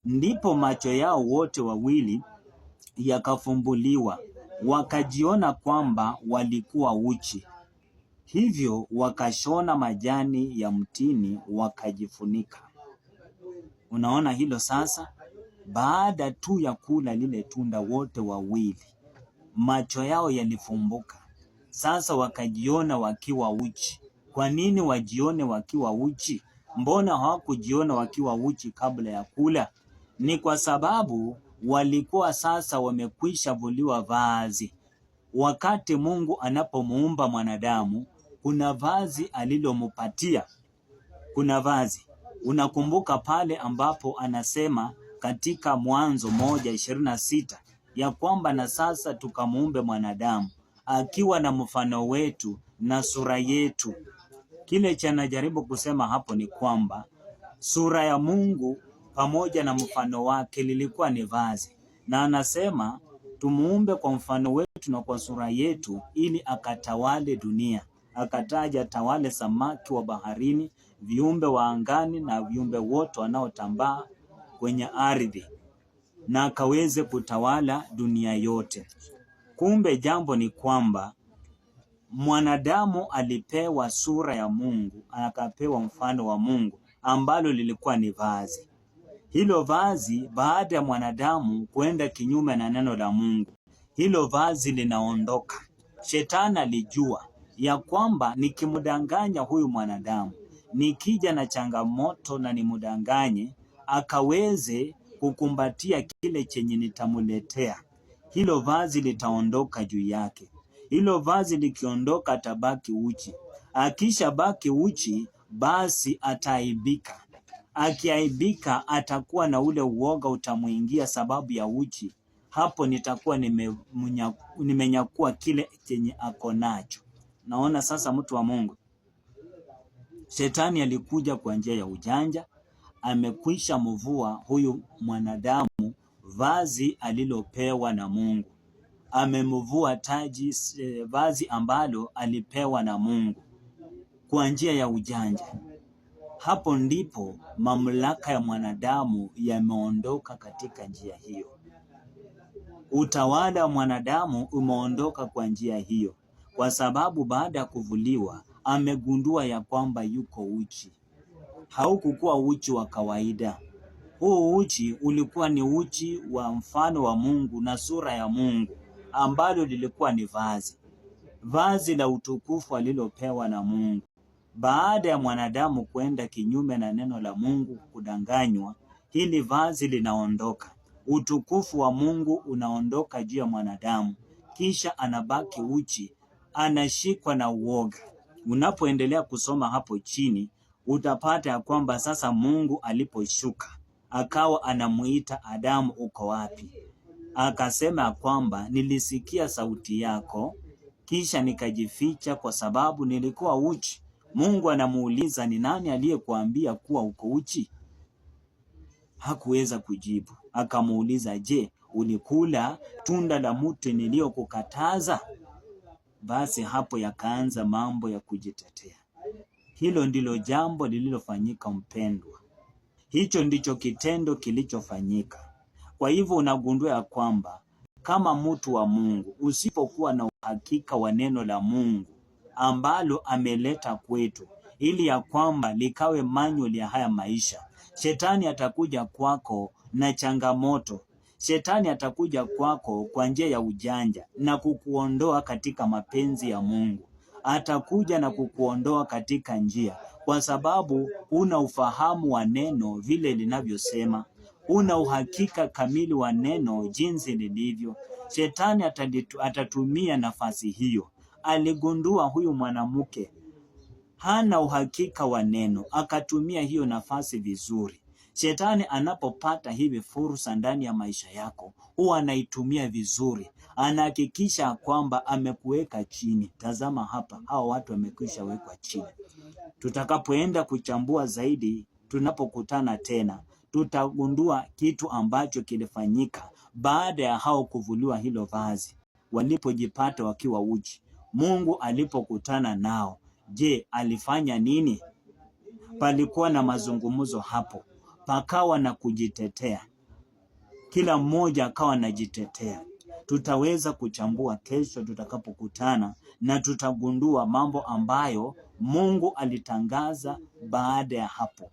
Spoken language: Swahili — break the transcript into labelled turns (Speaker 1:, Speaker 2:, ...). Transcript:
Speaker 1: Ndipo macho yao wote wawili yakafumbuliwa, wakajiona kwamba walikuwa uchi. Hivyo wakashona majani ya mtini wakajifunika. Unaona hilo sasa? Baada tu ya kula lile tunda, wote wawili macho yao yalifumbuka. Sasa wakajiona wakiwa uchi. Kwa nini wajione wakiwa uchi? Mbona hawakujiona wakiwa uchi kabla ya kula? Ni kwa sababu walikuwa sasa wamekwisha vuliwa vazi. Wakati Mungu anapomuumba mwanadamu, kuna vazi alilomupatia, kuna vazi. Unakumbuka pale ambapo anasema katika Mwanzo 1:26 ya kwamba na sasa tukamuumbe mwanadamu akiwa na mfano wetu na sura yetu. Kile cha najaribu kusema hapo ni kwamba sura ya Mungu pamoja na mfano wake lilikuwa ni vazi, na anasema tumuumbe kwa mfano wetu na kwa sura yetu, ili akatawale dunia. Akataja tawale samaki wa baharini, viumbe wa angani na viumbe wote wanaotambaa kwenye ardhi, na akaweze kutawala dunia yote. Kumbe jambo ni kwamba mwanadamu alipewa sura ya Mungu, akapewa mfano wa Mungu ambalo lilikuwa ni vazi. Hilo vazi baada ya mwanadamu kwenda kinyume na neno la Mungu, hilo vazi linaondoka. Shetani alijua ya kwamba nikimdanganya huyu mwanadamu, nikija na changamoto na nimdanganye akaweze kukumbatia kile chenye nitamuletea, hilo vazi litaondoka juu yake. Hilo vazi likiondoka, atabaki uchi. Akishabaki uchi, basi ataaibika. Akiaibika atakuwa na ule uoga utamuingia sababu ya uchi. Hapo nitakuwa nimenyakua kile chenye ako nacho. Naona sasa, mtu wa Mungu, shetani alikuja kwa njia ya ujanja, amekwisha mvua huyu mwanadamu vazi alilopewa na Mungu, amemvua taji, vazi ambalo alipewa na Mungu kwa njia ya ujanja. Hapo ndipo mamlaka ya mwanadamu yameondoka katika njia hiyo. Utawala wa mwanadamu umeondoka kwa njia hiyo, kwa sababu baada ya kuvuliwa amegundua ya kwamba yuko uchi. Haukukuwa uchi wa kawaida. Huu uchi ulikuwa ni uchi wa mfano wa Mungu na sura ya Mungu, ambalo lilikuwa ni vazi, vazi la utukufu alilopewa na Mungu. Baada ya mwanadamu kwenda kinyume na neno la Mungu, kudanganywa, hili vazi linaondoka, utukufu wa Mungu unaondoka juu ya mwanadamu, kisha anabaki uchi, anashikwa na uoga. Unapoendelea kusoma hapo chini utapata ya kwamba sasa Mungu aliposhuka akawa anamuita Adamu, uko wapi? Akasema ya kwamba nilisikia sauti yako, kisha nikajificha kwa sababu nilikuwa uchi. Mungu anamuuliza ni nani aliyekuambia kuwa uko uchi? Hakuweza kujibu. Akamuuliza, je, ulikula tunda la mti niliyokukataza? Basi hapo yakaanza mambo ya kujitetea. Hilo ndilo jambo lililofanyika, mpendwa. Hicho ndicho kitendo kilichofanyika. Kwa hivyo unagundua ya kwamba kama mtu wa Mungu usipokuwa na uhakika wa neno la Mungu ambalo ameleta kwetu ili ya kwamba likawe manual ya haya maisha, shetani atakuja kwako na changamoto. Shetani atakuja kwako kwa njia ya ujanja na kukuondoa katika mapenzi ya Mungu. Atakuja na kukuondoa katika njia, kwa sababu una ufahamu wa neno vile linavyosema, una uhakika kamili wa neno jinsi lilivyo. Shetani atatumia nafasi hiyo. Aligundua huyu mwanamke hana uhakika wa neno, akatumia hiyo nafasi vizuri. Shetani anapopata hivi fursa ndani ya maisha yako, huwa anaitumia vizuri, anahakikisha kwamba amekuweka chini. Tazama hapa, hawa watu wamekwisha wekwa chini. Tutakapoenda kuchambua zaidi, tunapokutana tena, tutagundua kitu ambacho kilifanyika baada ya hao kuvuliwa hilo vazi, walipojipata wakiwa uchi. Mungu alipokutana nao, je, alifanya nini? Palikuwa na mazungumzo hapo, pakawa na kujitetea. Kila mmoja akawa anajitetea. Tutaweza kuchambua kesho tutakapokutana, na tutagundua mambo ambayo Mungu alitangaza baada ya hapo.